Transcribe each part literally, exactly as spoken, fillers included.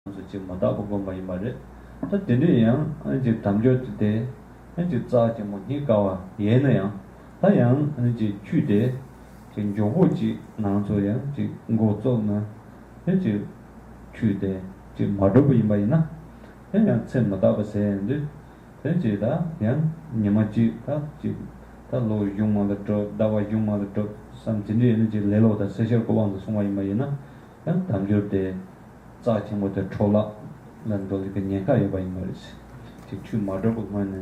ང་ཚོ་ཅིག་མ་དག་པ་བསྒོམ་པ་ཡིན་པ་རེད། ད་དེ་འདྲས་ཡང་ཨ་ནི་ཅིག་དལ་འབྱོར་དེ་དེ་ཨ་ནི་ཅིག་རྩ་ཆེན་པོ་རྙེད་དཀའ་བ་ཡིན་ན་ཡང་། ད་ཡང་ཨ་ནི་ཅིག་ཆོས་དེ་ཅིག་མགྱོགས་པོ་ཅིག་ང་ཚོ་ཡང་ཅིག་འགོ་བཙུགས་ན་ཨ་ནི་ཅིག་ཆོས་དེ་ཅིག་མ་གྲུབ་པ་ཡིན་པ་ཡིན་ན། དེ་ཡང་ཚེ་མ་དག་པ་ཟེར་ཡོང་དུས། དེ་ཅིག་ད་ཡང་ཉི་མ་གཅིག་ད་ཅིག་ད་ལོ་གཞུང་མ་ལ་གྲུབ། ཟླ་བ་གཞུང་མ་ལ་གྲུབ་བསམ། དེ་འདྲས་ཡིན་ན་ཅིག་ལེ་ལོ་དང་སྲི་ཞུར་གྱི་དབང་དུ་སོང་བ་ཡིན་པ་ཡིན་ན། ཡང་དལ་འབྱོར་དེ་རྩ་ཆེན་པོ་དེ་འཕྲོ་བརླག་ལ་འགྲོ་ལུགས་ཀྱི་ཉེན་ཁ་ཡོད་པ་ཡིན་པ་རེད། ཅིག་ཆོས་མ་གྲུབ་པའི་སྔོན་ནས།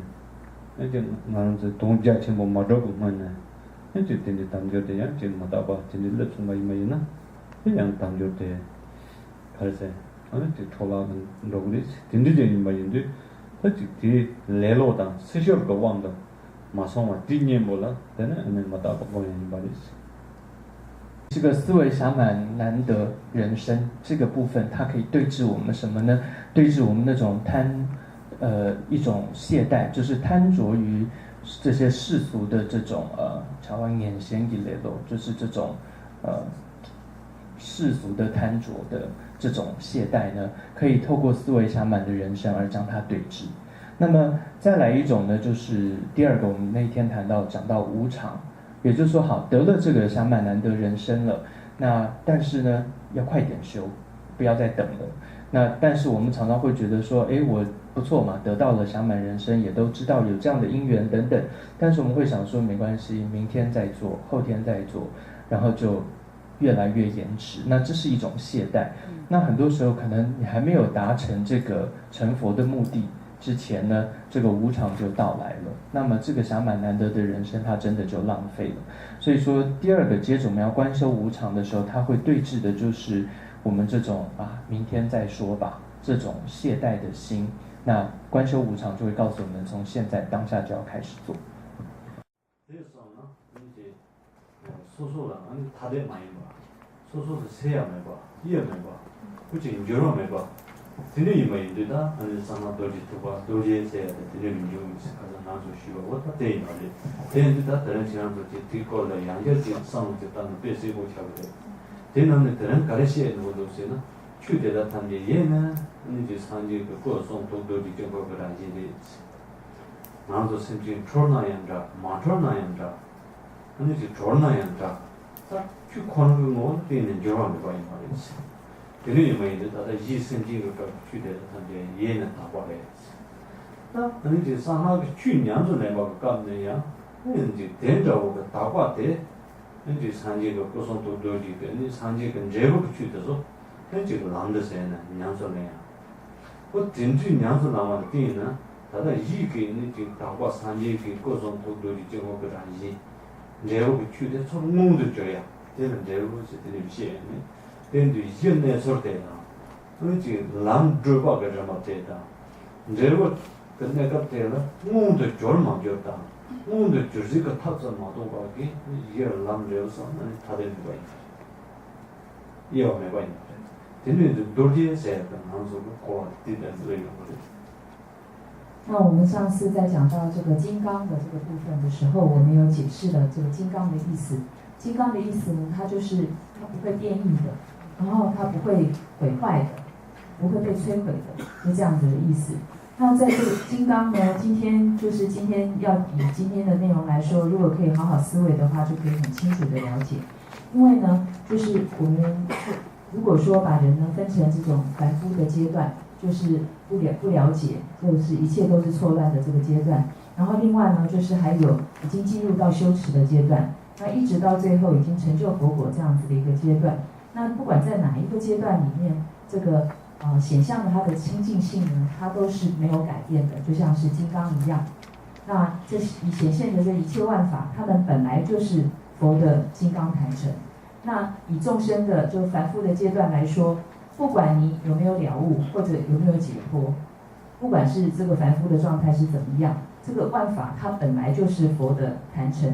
ཡང་ཅིག་ང་རང་ཚོའི་དོན་རྒྱ་ཆེན་པོ་མ་གྲུབ་པའི་སྔོན་ནས། ཡང་ཅིག་དེ་འདྲའི་དལ་འབྱོར་དེ་ཡང་ཅིག་མ་དག་པ་དེ་འདྲའི་སླེབས་སོང་བ་ཡིན་པ་ཡིན་ན། དེ་ཡང་དལ་འབྱོར་དེ་ག་རེ་ཟེར། ཨ་ནི་ཅིག་འཕྲོ་བརླག་ཏུ་འགྲོ་གི་རེད། དེ་འདྲ་ཅིག་ཡིན་པ་ཡིན་དུས། ད་ཅིག་དེ་ལེ་ལོ་དང་སྲི་ཞུར་གྱི་དབང་དུ་མ་སོང་བ་དེའི་གཉེན་པོ་ལ་དེ་ནི་ཨ་ནི་མ་དག་པ་སྒོམ་ཡ་ཡིན་པ་རེད།这个思维侠满难得人生这个部分，它可以对治我们什么呢？对治我们那种贪，呃，一种懈怠，就是贪着于这些世俗的这种呃，台湾眼神一类咯，就是这种呃世俗的贪着的这种懈怠呢，可以透过思维侠满的人生而将它对治。那么再来一种呢，就是第二个，我们那天谈到讲到无常，也就是说，好，得了这个侠满难得人生了，那但是呢，要快点修，不要再等了。那但是我们常常会觉得说，诶，我不错嘛，得到了侠满人生，也都知道有这样的因缘等等，但是我们会想说，没关系，明天再做，后天再做，然后就越来越延迟。那这是一种懈怠。那很多时候可能你还没有达成这个成佛的目的之前呢，这个无常就到来了。那么这个侠满难得的人生，它真的就浪费了。所以说，第二个阶种我们要观修无常的时候，它会对治的就是我们这种啊，明天再说吧这种懈怠的心。那观修无常就会告诉我们，从现在当下就要开始做。 དེ་སོང་ན་ཨ་ནི་ཅིག་སོ་སོ་ལ་ཨ་ནི་ཐ་དད་མ་ཡིན་པ། སོ་སོ་ལ་སེལ་ཡ་མེད་པ། དབྱེ་ཡ་མེད་པ། ཁོ་ཅིག་འགྱུར་བ་མེད་པ། དེ་འདྲ་ཡིན་པ་ཡིན་དུས། ད་ཨ་ནི་གསང་སྔགས་རྡོ་རྗེ་ཐེག་པ་རྡོ་རྗེ་ཟེར་ཡ་དེ་དེ་འདྲ་མི་འགྱུར་བ་ཟེར། ཁ་སང་ང་ཚོས་ཞུས་པ་འོ་ད་དེ་ཡིན་པ་རེད། དེ་ཡིན་དུས་ད་དེ་རིང་ཁྱེད་རང་ཚོ་ཅིག་དེའི་སྐོར་ལ་ཡང་བསྐྱར་ཅིག་བསམ་བློ་ཅིག་བཏང་ན་དཔེ་གསལ་པོ་ཆགས་ཀྱི་རེད། དེ་ནང་ནས་དེ་རིང་ག་རེ་བཤད་ཡོང་གི་འདུག་ཟེར་ན། ཆོས་དེ་དག་ཐམས་ཅད་ཡེ་ནས་ཨ་ནི་ཅིག་སངས་རྒྱས་ཀྱི་སྐུ་གསུང་ཐུགས་རྡོ་རྗེ་དཀྱིལ་འཁོར་གྱི་རང་བཞིན་རེད། ང་ཚོ་སེམས་ཅན་འཁྲུལ་ན་ཡང་འདྲ། མ་འཁྲུལ་ན་ཡང་འདྲ། ཨ་ནི་ཅིག་གྲོལ་ན་ཡང་འདྲ། ད་ཆོས་ཁོ་རང་གི་ངོ་བོ་ལ་བརྟེན་ནས་འགྱུར་བ་མེད་པ་ཡིན་པ་རེད། དེ་འདྲ་ཡིན་པ་ཡིན་དུས་ད་ལྟ་གཞི་སེམས་ཅན་གྱི་སྐབས་ཀྱི་ཆོས་དེ་དག་ཐམས་ཅད་ཡེ་ནས་དག་པ་རེད། ད་ཨ་ནི་ཅིག་གསང་སྔགས་ཀྱི་ཆོས་ཉམས་སུ་ལེན་པ་གི་སྐབས་ནས་ཡང་ཨ་ནི་ཅིག་དེ་འདྲ་བོ་གི་དག་པ་དེ། ཨ་ནི་ཅིག་སངས་རྒྱས་ཀྱི་སྐུ་གསུང་ཐུགས་རྡོ་རྗེ་གི་ཨ་ནི་སངས་རྒྱས་ཀྱི་འབྲས་བུ་གི་ཆོས་དེ་ཚོ་ཨ་ནི་ཅིག་ལམ་འདི་ཟེར་ནས་ཉམས་སུ་ལེན་ཡ། ཁོ་དེ་ཚོས་ཉམས་སུ་བླང་བ་ལ་བརྟེན་ནས་ད་ལྟ་གཞི་གི་ནི་ཅིག་དག་པ་སངས་རྒྱས་ཀྱི་སྐུ་གསུང་ཐུགས་རྡོ་རྗེ་དཀྱིལ་འཁོར་གྱི་རང་བཞིན། འབྲས་བུ་གི་ཆོས་དེ་ཚུར་མངོན་དུ་གྱུར་ཡ། དེ་ལ་འབྲས་བུ་ཟེར་དེ་ནས་བཤད་ཡ་ནི། དེ་འདི་གཞི་གནས་ཚུལ་དེ་དང་། ཨ་ནི་ཅིག་ལམ་བགྲོད་པ་གི་རིམ་པ་དེ་དང་། འབྲས་བུ་གི་གནས་སྐབས་དེ་ལ་མངོན་དུ་གྱུར་མ་གྱུར་དང་། མངོན་དུ་གྱུར་ཚུལ་གྱི་ཐབས་སུ་མ་གཏོགས་པ་གི་གཞིར་ལམ་འབྲས་བུ་ཟེར་ན་ནི་ཐ་དད་མེད་པ་ཡིན། དབྱེ་བ་མེད་པ་ཡིན་པ་རེད། དེ་ནས་འདི་རྡོ་རྗེ་ཟེར་ཡག་གི་ང་ཚོ་གི་གོ་བ་དེ་ལྟར་བཟོས་ཡོང་གི་རེད། 那我们上次在讲到这个金刚的这个部分的时候，我们有解释了这个金刚的意思。金刚的意思呢，它就是它不会变异的，然后它不会毁坏的，不会被摧毁的，是这样子的意思。那在这个金刚呢，今天就是今天要以今天的内容来说，如果可以好好思维的话，就可以很清楚的了解。因为呢，就是我们如果说把人呢分成这种凡夫的阶段，就是不了不了解，就是一切都是错乱的这个阶段。然后另外呢，就是还有已经进入到修持的阶段，那一直到最后已经成就佛果这样子的一个阶段。那不管在哪一个阶段里面，这个呃显象的它的清净性呢，它都是没有改变的，就像是金刚一样。那这以显现的这一切万法，它们本来就是佛的金刚坛城。那以众生的就凡夫的阶段来说，不管你有没有了悟，或者有没有解脱，不管是这个凡夫的状态是怎么样，这个万法它本来就是佛的坛城，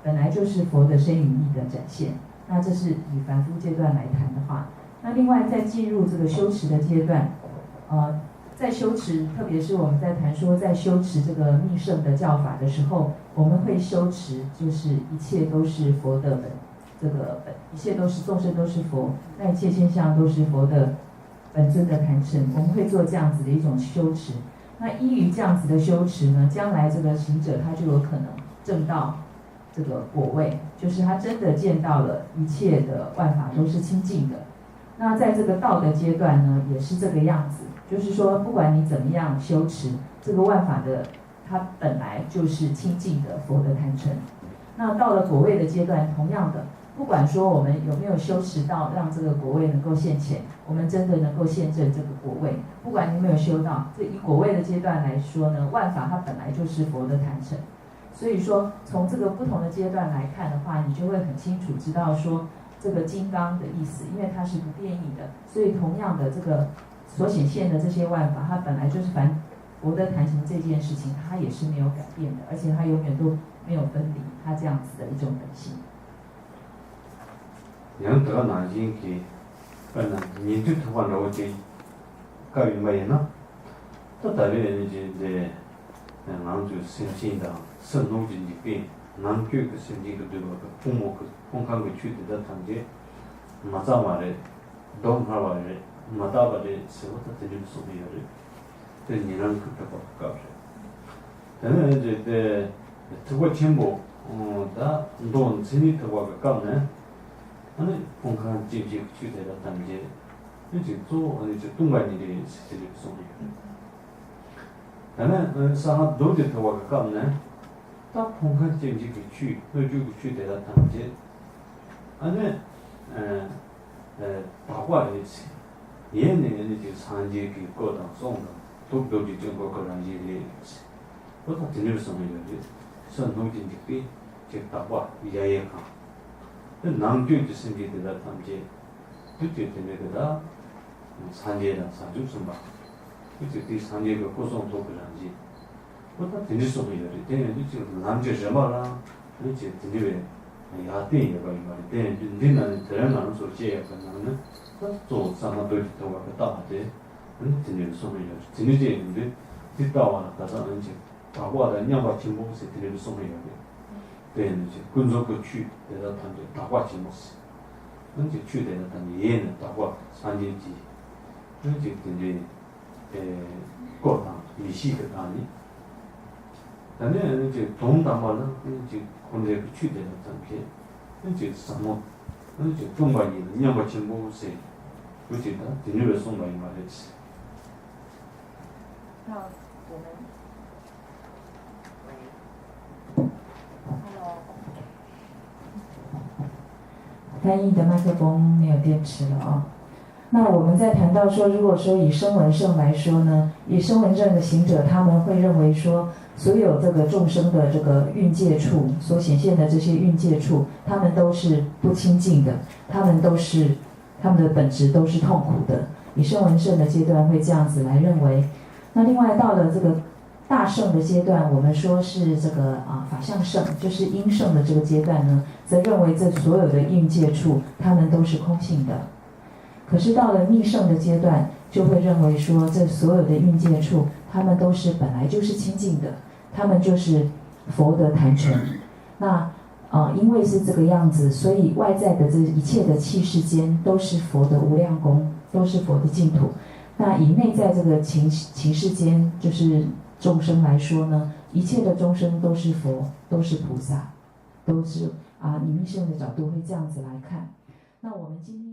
本来就是佛的身语意的展现。那这是以凡夫阶段来谈的话，那另外在进入这个修持的阶段，呃，在修持，特别是我们在谈说在修持这个密乘的教法的时候，我们会修持就是一切都是佛的本，这个本，一切都是众生都是佛，那一切现象都是佛的本尊的坛城，我们会做这样子的一种修持。那依于这样子的修持呢，将来这个行者他就有可能证到这个果位，就是他真的见到了一切的万法都是清净的。那在这个道的阶段呢，也是这个样子，就是说，不管你怎么样修持，这个万法的它本来就是清净的佛的坛城。那到了果位的阶段，同样的，不管说我们有没有修持到让这个果位能够现前，我们真的能够现证这个果位，不管你有没有修到，这以果位的阶段来说呢，万法它本来就是佛的坛城。所以说，从这个不同的阶段来看的话，你就会很清楚知道说这个金刚的意思，因为它是不变异的，所以同样的这个所显现的这些万法，它本来就是凡佛的坛城这件事情，它也是没有改变的，而且它永远都没有分离，它这样子的一种本性。 ཡང་དེ་ག་ནང་བཞིན་གྱི་དཔེར་ན་ཉན་ཐོས་ཐེག་པ་འདྲ་བོ་ཅིག་སྐབས་ཡིན་པ་ཡིན་ན། ད་ད་རེས་ཨ་ནི་ཅིག་འདི་ང་ཚོའི་སེམས་ཅན་དང་ཕྱིར་སྣང་གི་འཇིག་རྟེན་ནང་ཁྱོད་ཀྱི་སེམས་ཅན་གྱི་འདུས་པ་གི་ཕུང་པོ་གི་ཕུང་ཁམས་ཀྱི་ཆོས་དེ་དག་ཐམས་ཅད་མ་རྩ་བ་རེད། མདོག་སྔར་བ་རེད། མ་དག་པ་རེད་ཟེར་བ་ད་དེ་འདྲ་གསུངས་ཡོད་རེད། དེ་ཉན་རང་གི་ཐེག་པ་གི་སྐབས་རེད། དེ་ནས་ཨ་ནི་ཅིག་དེ་ཐེག་པ་ཆེན་པོ་ད་མདོ་མཚན་ཉིད་ཐེག་པ་གི་སྐབས་ནས་ཨ་ནི་ཕུང་ཁམས་སྐྱེ་མཆེད་ཀྱི་ཆོས་དེ་དག་ཐམས་ཅད་ཨ་ནི་ཅིག་གཙོ་བོ་ཨ་ནི་ཅིག་སྟོང་པ་ཉིད་རེད་ཟེར་ཏེ་གསུངས་ཡོད་རེད། དེ་ནས་ཨ་ནི་གསང་སྔགས་མདོ་སྡེ་ཐེག་པ་གི་སྐབས་ནས་ད་ཕུང་ཁམས་སྐྱེ་མཆེད་ཀྱི་ཆོས་སྣོད་བཅུད་ཀྱི་ཆོས་དེ་དག་ཐམས་ཅད་ཨ་ནི་ཨ་དག་པ་རེད་ཟེར། ཡེ་ནས་ཨ་ནི་ཅིག་སངས་རྒྱས་ཀྱི་སྐུ་དང་གསུང་དང་ཐུགས་རྡོ་རྗེ་ཅན་གོ་ཀ་རང་བཞིན་རེད་ཟེར། ཨོ་ད་དེ་འདྲ་གསུངས་ཡོད་རེད། ཕྱིར་སྣང་གི་འཇིག་རྟེན་ཅིག་དག་པ་གཞལ་ཡས་ཁང་། དེ་ནང་ཁྱོད་ཀྱི་སེམས་ཅན་དེ་དག་ཐམས་ཅད་དུ་ཅིག་དེ་འདྲ་གི་ད་སངས་རྒྱས་དང་བྱང་ཆུབ་སེམས་དཔའ་དུ་ཅིག་དེ་སངས་རྒྱས་ཀྱི་སྐུ་གསུང་ཐུགས་ཀྱི་རང་བཞིན། ཨོ་ད་དེ་འདྲ་གསུངས་ཡོད་རེད། དེ་ཡིན་དུས་ཅིག་ལམ་གྱི་རིམ་པ་ལ་ནི་ཅིག་དེ་འདྲ་བའི་ཡར་བསྟན་ཡོད་པ་ཡིན་པ་རེད། དེ་ཡིན་དུས་འདི་ན་ནི་དེ་རིང་ང་རང་ཚོར་བཤད་ཡག་གི་ནང་ནས་ད་གཙོ་བོ་གསང་སྔགས་རྡོ་རྗེ་ཐེག་པ་གི་ལྟ་བ་དེ་ནི་དེ་འདྲ་གསུངས་ཡོད་རེད། དེ་འདྲ་ཅིག་ཡིན་དུས་འདི་ལྟ་བ་ལ་ག་ས་ནི་ཅིག་དག་པ་དང་མཉམ་པ་ཆེན་པོ་ཟེར་དེ་འདྲ་གསུངས་ཡོད་རེད། དེ་ཡིན་དུས་ཅིག་ཀུན་རྫོབ་ཀྱི་ཆོས་དེ་དག་ཐམས་ཅད་དག་པ་ཆེན་པོ་ཟེར། ནི་ཅིག་ཆོས་དེ་དག་ཐམས་ཅད་ཡེ་ནས་དག་པ་སངས་རྒྱས་ཀྱི་ནི་ཅིག་དེ་འདྲའི་སྐོར་དང་ཡེ་ཤེས་ཀྱི་དང་ནི། ད་ནི་ཨ་ནི་ཅིག་དོན་དམ་པ་ལ་ཨ་ནི་ཅིག་འཁོར་འདས་ཀྱི་ཆོས་དེ་དག་ཐམས་ཅད་ཨ་ནི་ཅིག་ཟབ་མོ་ཨ་ནི་ཅིག་སྟོང་པ་ཉིད་དང་མཉམ་པ་ཆེན་པོ་ཟེར་བུ་ཅིག་དང་དེ་འདྲ་བའི་གསུངས་པ་ཡིན་པ་རེད།翻译的麦克风没有电池了哦。那我们在谈到说，如果说以声闻乘来说呢，以声闻乘的行者，他们会认为说，所有这个众生的这个欲界处所显现的这些欲界处，他们都是不清净的，他们都是他们的本质都是痛苦的。以声闻乘的阶段会这样子来认为。那另外到了这个大乘的阶段，我们说是这个啊法相乘，就是音乘的这个阶段呢，则认为这所有的欲界处，它们都是空性的。可是到了密乘的阶段，就会认为说，这所有的欲界处，它们都是本来就是清净的，它们就是佛的坛城。那呃，因为是这个样子，所以外在的这一切的器世间都是佛的无量宫，都是佛的净土。那以内在这个情情世间，就是众生来说呢，一切的众生都是佛，都是菩萨，都是啊，以密乘的角度会这样子来看。那我们今天